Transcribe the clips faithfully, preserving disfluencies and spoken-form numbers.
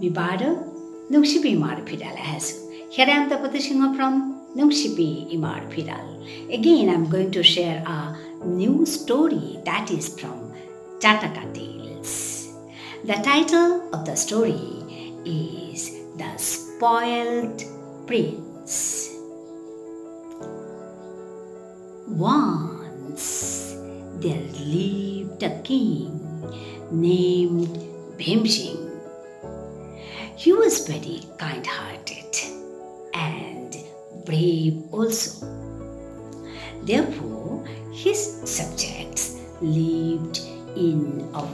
Mibaro, Nungshipi Imar Phiral ahasu. Here I am Tapati Singha from Nungshipi Imar Phiral. Again, I'm going to share a new story that is from Jataka Tales. The title of the story is The Spoiled Prince. Once there lived a king named Bhimsing. He was very kind-hearted and brave also. Therefore, his subjects lived in a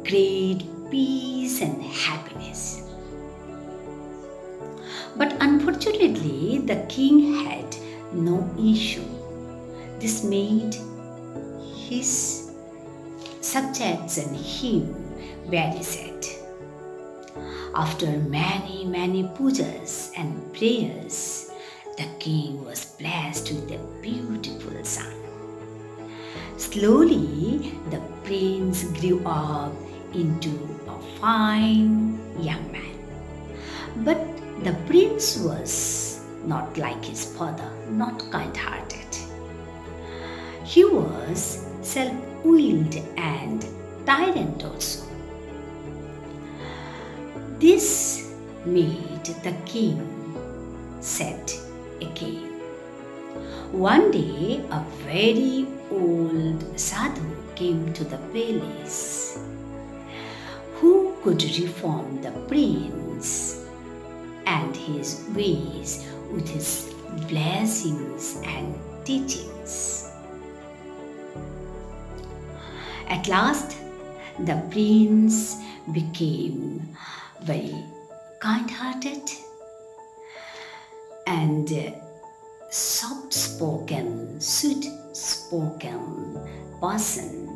great peace and happiness. But unfortunately, the king had no issue. This made his subjects and him very sad. After many, many pujas and prayers, the king was blessed with a beautiful son. Slowly, the prince grew up into a fine young man. But the prince was not like his father, not kind-hearted. He was self-willed and tyrant also. This made the king sad again. One day, a very old sadhu came to the palace, who could reform the prince and his ways with his blessings and teachings. At last, the prince became very kind-hearted and soft-spoken, sweet-spoken person.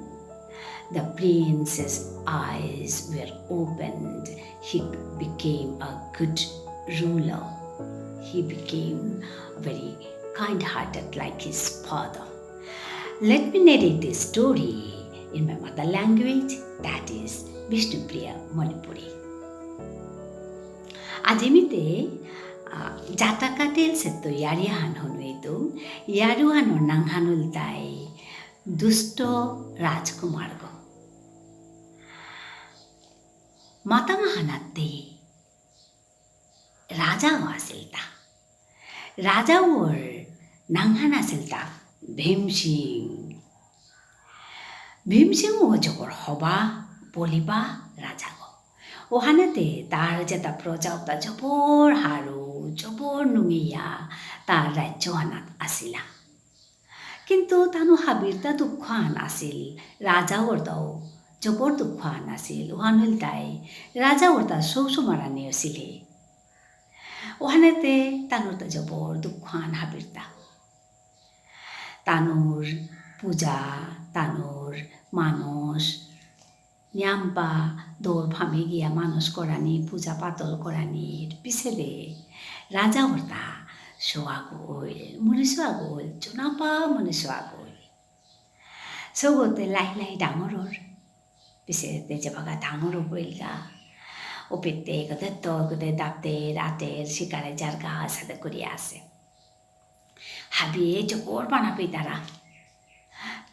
The prince's eyes were opened. He became a good ruler. He became a very kind-hearted like his father. Let me narrate this story in my mother language, that is Bishnupriya Manipuri. আজিমিতে, আ, জাতাকা টেলসেত্ত ইয়ারি আহান হনুইতু, ইয়ারু আহানর নাঙহান ইলতাই দুষ্ট রাজকুমারগ। মাতাঙহানাত্তে রাজাগ আসিলতা। রাজাগর নাঙহান আসিলতা ভীমসিং। ভীমসিং ও জবর হবা, বলিবা রাজাগ। ওহানেতে তার যেতা প্রজা উতা জবর হারৌ, জবর নুঙেইয়া তার রাজ্য আহানাত আসিলা। কিন্তু তানু হাবিরতা দুঃখ আহান আসিল, রাজাগরতাও জবর দুঃখ আহান আসিল, ওহান ইলতাই রাজাগরতা সৌ সুমারানি আসিলে। ওহানেতে তানুরতা জবর দুঃখ আহান হাবিরতা। তানুর পূজা, তানুর মানস, নিয়ামপা দৌর ফামে গিয়া মানস করানি, পূজা পাতল করানির পিছেদে রাজাগরতা সৌ আগ অইল, মনে সৌ আগ অইল, জুনাপা মনে সৌ আগ অইল। সৌগতে লাই লাই ডাঙর অর। পিছেদে যেবাকা ডাঙর অইলগা, ওপেতে গদে তো গদে দাঁতের, আতের, শিকারে যারগা সাদে করিয়া আসে। হাবিয়ে জবর বানা পেইতারা।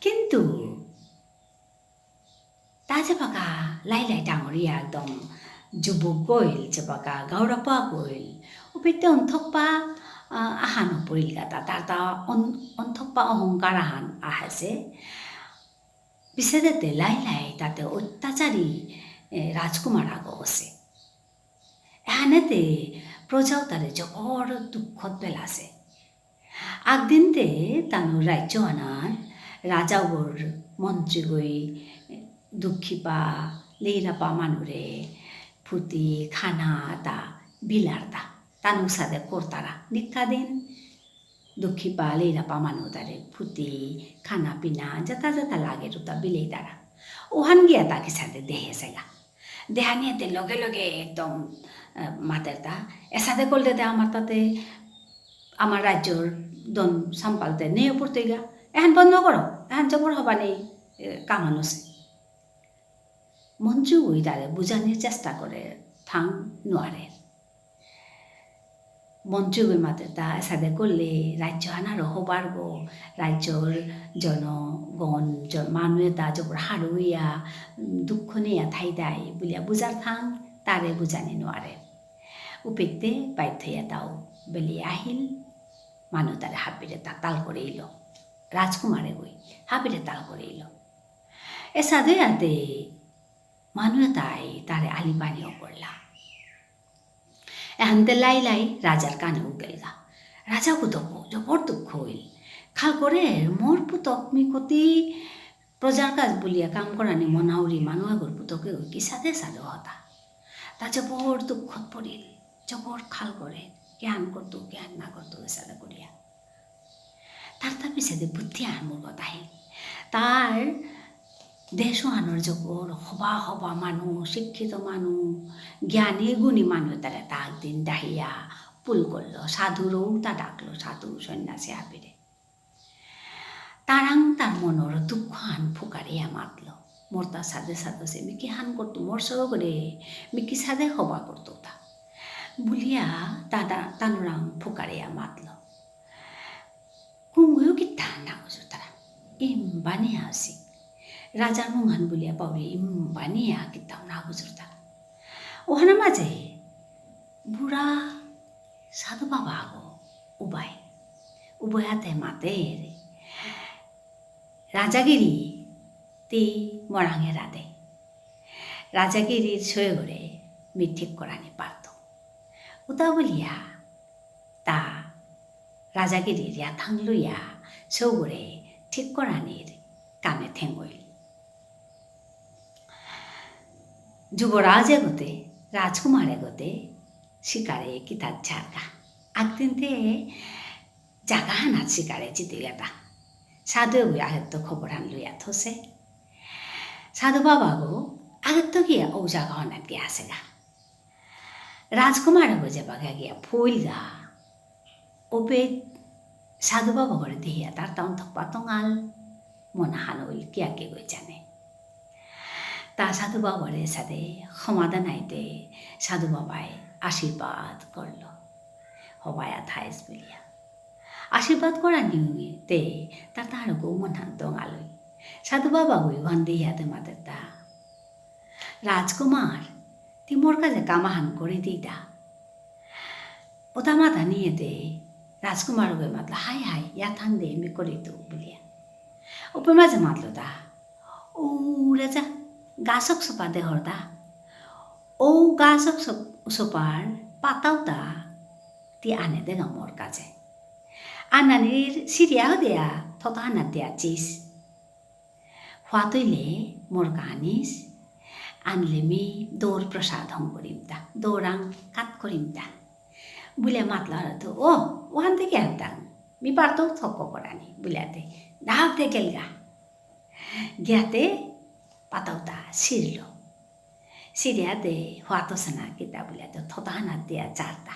কিন্তু তা যেবাকা লাই লাই ডাঙরিয়া একদম যুবক অইল, যেবাকা গাউরাপা অইল, ওপেতে অন্থকপা, আ, আহান পড়িলগা তা, তার তা অন-, অন্থকপা অহংকার আহান আহেসে। পিছেদেতে লাই লাই তাতে অত্যাচারী, এ, রাজকুমার আগ আসে। এহানেতে প্রজা উতারে জবর দুঃখত পেলাসে। আগদিনতে তানু রাজ্য আহানাত রাজাগর মন্ত্রীগই দুঃখীপা, লেইরাপা মানুরে ফুতি, খানা তা বিলারতা। তানু সাদে করতারা। নিকাদিন দুঃখীপা, লেইরাপা মানু তারে ফুতি, খানা পিনা, যেতা যেতা লাগের উতা বিলেইতারা। ওহান গিয়া তা কিসাদে দেহেসেগা। দেহানিয়াতে লগে লগে একদম, আহ, মাতেরতা, এসাদে করলে দে আমার তাতে, আমার রাজ্যর ধন সম্পদতে নেই পড়তেগা। এহান বন্ধ করো, এহান জবর হবা নেই, এ, কাম আহান আসে। মন্ত্রীগই তারে বুঝানির চেষ্টা করের, থাং নুয়ারের। মন্ত্রীগই মাতেরতা এসাদে করলে রাজ্য আনারও হবারগো, রাজ্যর জনগণ, জন-, মানু এতা জবর হারৌ ইয়া, উম, দুঃখ নিয়া থাইতাই বুলিয়া বুজার থাং, তারে বুজানি নুয়ারের। উপেতে বাধ্য ইয়া তাও বেলিয়া আহিল, মানু তারে হাবিরে তা তাল করে ইল। রাজকুমার এগই হাবিরে তাল করে ইল। এসাদে আদে মানু এতাই তারে আলিপানি অকরলা। এহানতে লাই লাই রাজার কানে উগেলগা। রাজাগো তো জবর দুঃখ হইল। খাল করে মোর পুতক মি কতি প্রজার কাজ বুলিয়া কাম করানি মনাউরি মানু আগর পুতকে কিসাদে সাদে হতা। তা জবর দুঃখত পড়িল। জবর খাল করে। কিহান করতু, কিহান না করতু এসাদে করিয়া। তার তা পিছেদে বুদ্ধি আহান মুরগত আহিল। তার দেশ আহানর জবর হবা হবা মানু, শিক্ষিত মানু, জ্ঞানী গুণী মানু তারে তা একদিন ডাহিয়া পুল করল, সাধুরও তা ডাকল, সাধু সন্ন্যাসী হাবিরে। তারাং তার মনর দুঃখ আহান ফুকারিয়া মাতল। মোর তা সাদে সাদে সে মি কিহান করতু মোর সৌগরে, মি কিসাদে হবা করতু তা। বুলিয়া তা তা-, তানুরাং ফুকারিয়া মাতল। কুঙ্গুয়ো কিত্তা না গুজুরতারা। ইম্বানি আসি। রাজার মুঙহান বুলিয়া পাউরি ইম্বানি আ কিত্তা না গুজুরতারা। ওহানা মাঝে বুড়া সাধু বাবা আগো উবাই। উবাই হাতে মাতের। রাজাগিরি তি মরাঙে রাধে। রাজাগিরির সৌগরে মি ঠিক করানি পারতু। উতা বুলিয়া তা রাজাগিরির ইয়াথাং লুইয়া সৌগরে ঠিক করানির কামে থেঙইল। যুবরাজ এগোতে, রাজকুমার এগোতে শিকারে কিতাত যারগা। আকদিনতে জাগা হানাত শিকারে জিতে গেতা। সাধু এগই আগেত্ত খবর হান লুইয়া থসে। সাধু বাবা গো আগেত্ত গিয়া ও জাগা হানাত গিয়া আসেগা। রাজকুমার গো যেবাগা গিয়া ফুইলগা। ওপে সাধু বাবা গরে দেহিয়া তার তাউন থকপা তঙাল মনাহান হইল কিয়া কে গই জানে। তা সাধু বাবারে সাদে ক্ষমা দানাইতে সাধু বাবাই আশীর্বাদ করল। হবায়া থাইস বুলিয়া। আশীর্বাদ করা নিতে তার তার গো মনাহান তঙাল হইল। সাধু বাবা গই ওহান দেহিয়াতে মাতেরতা। রাজকুমার, তি মোর কাজে কামাহান করে দিতা। ওতা মাতা নিয়েতে রাজকুমার গই মাতল, হাই হাই, ইয়াথান দে মি করিতু বুলিয়া। উপে মাঝে মাতল তা, ও রাজা, গাছক সোপা দেহর দা। ও গাছক সোপ-, সোপার পাতাও তা তি আনে দেগা মোর কাজে। আনানির সিরিয়া দেয়া, থতা আনা দেয়া চিস। হুয়াতইলে মোর কানিস, আনলে মি দৌর প্রসাদ হং করিমতা, দৌরাং কাত করিমতা। বুলে মাতলা হতো, ও, ওহান থেকে আনতাং, মি পারতো থক করানি, বুলাতে, দাহাব দে গেলগা। গিয়াতে, পাতাউতা, সিরলো। সিরিয়াতে, হুয়াতো সানা কিতা বুলাতে, থতাহানা দিয়া চারতা।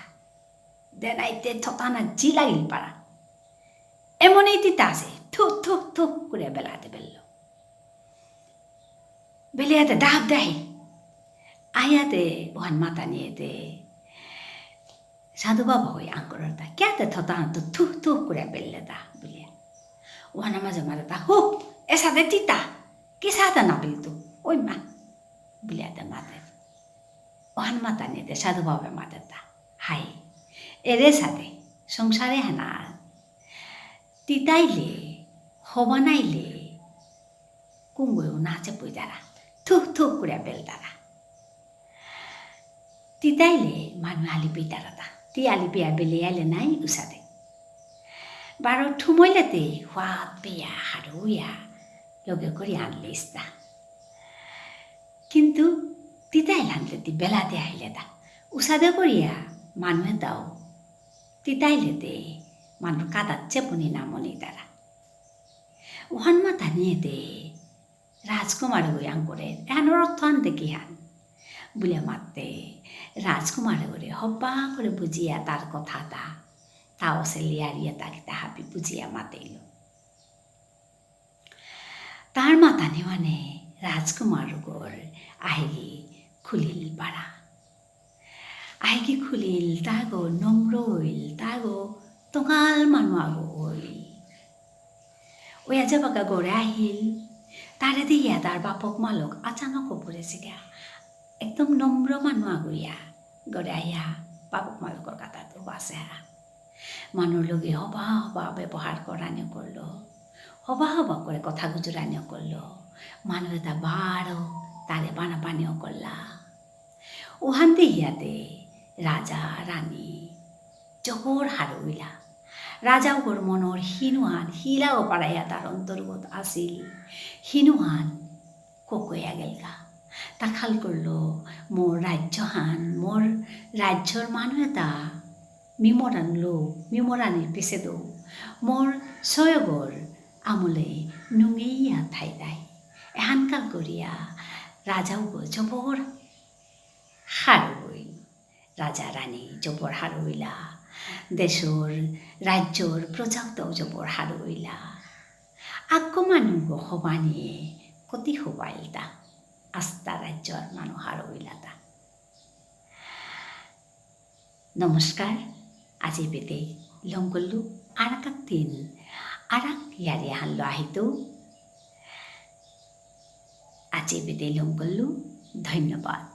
দেনাইতে থতানা জি লাগিল পারা। এমনই তিতা আছে, থু, থু, থু, করে বেলাতে বেললো। বেলিয়াতে দাব দেয়। আয়াতে ওহান মাতা নিয়েতে। সাধু বাবা হই আঙ্করতা, কিয়াতে থতানা তো থু, থু, করে বেললে তা, বুলিয়া। ওহানা মাঝে মাঝে তা, হু, এসাদে তিতা, কিসাদে না বিলতু, ওই মা। বুলিয়াতে মাতের। ওহান মাতা নিতে সাধু বাবা মাতের তা। হাই। এরে সাদে, সংসারে হানা। তিতাইলে, হবানাইলে, কুঙ্গুয়ু নাচে পুইতারা। থুক থুক করে বেলতারা। তিতাইলে, মানু আলি পিতারা তা। তি আলি পিয়া বেলে আলে নাই উসাদে। বারো ঠুমইলেতে, হুয়াত পেয়া, হারুয়া, লগে করি আনলিস তা। কিন্তু তিতাইল আনলে তি বেলাতে আহিলে তা। উসাদে করিয়া মানুয়ে তাও। তিতাইলেতে মানুর কাদাত চেপুনি না মনি তারা। ওহান মাতা নিয়েতে রাজকুমার গই আঙ্করে, এহানর অর্থ আনতে কিহান? বুলে মাতে রাজকুমার গরে হব্বা করে বুঝিয়া তার কথা তা। তাও সে লিয়ারিয়া তাকে তাহাবি বুঝিয়া মাতেইল। তার মাতানি মানে রাজকুমারগর আহিরি খুলিল পারা। আইগি খুলিল, তাগো নম্র হইল, তাগো তঙাল মানু আগো হইল। ওই আজা বাকা ঘরে আহিল, তারে দিয়া তার বাপক মালক আচানক পড়েসিগা। একদম নম্র মানু আগুইয়া ঘরে আইয়া বাপক মালকর কাতাত উবাসে হা। মানুর লগে হবা হবা ব্যবহার করানিও করলো, হবা হবা করে কথা গুজরানিও করলো। মানু এতা বারো তারে বানা পানিও করলা। ওহান দেহিয়াতে রাজা রানী জবর হারৌ ইলা। রাজাগর মনর হিনুহান হিলাও পারাইয়া তার অন্তর্গত আসিল। হিনুহান ককয়া গেলগা। তা খাল করলো, মোর রাজ্যহান, মোর রাজ্যর মানু এতা মি মরাংলো, মি মরানির পিছেদো, মোর সয়গর আমলে নুঙেইয়া থাইলাই। এহান কাল করিয়া রাজাগো জবর হারৌ হইল। রাজা রানী জবর হারৌ হইলা। দেশর, রাজ্যর প্রজাগতাও জবর হারৌ হইলা। আক্ক মানুগো হবানিয়ে কতি হবাইলতা। আস্তা রাজ্যর মানু হারৌ হইলাতা। নমস্কার, আজি বেদে লংকল্লু আরাক দিন, আরাক ইয়ারি আহানলো আহিতু। আজি বেদে লংকল্লু, ধন্যবাদ।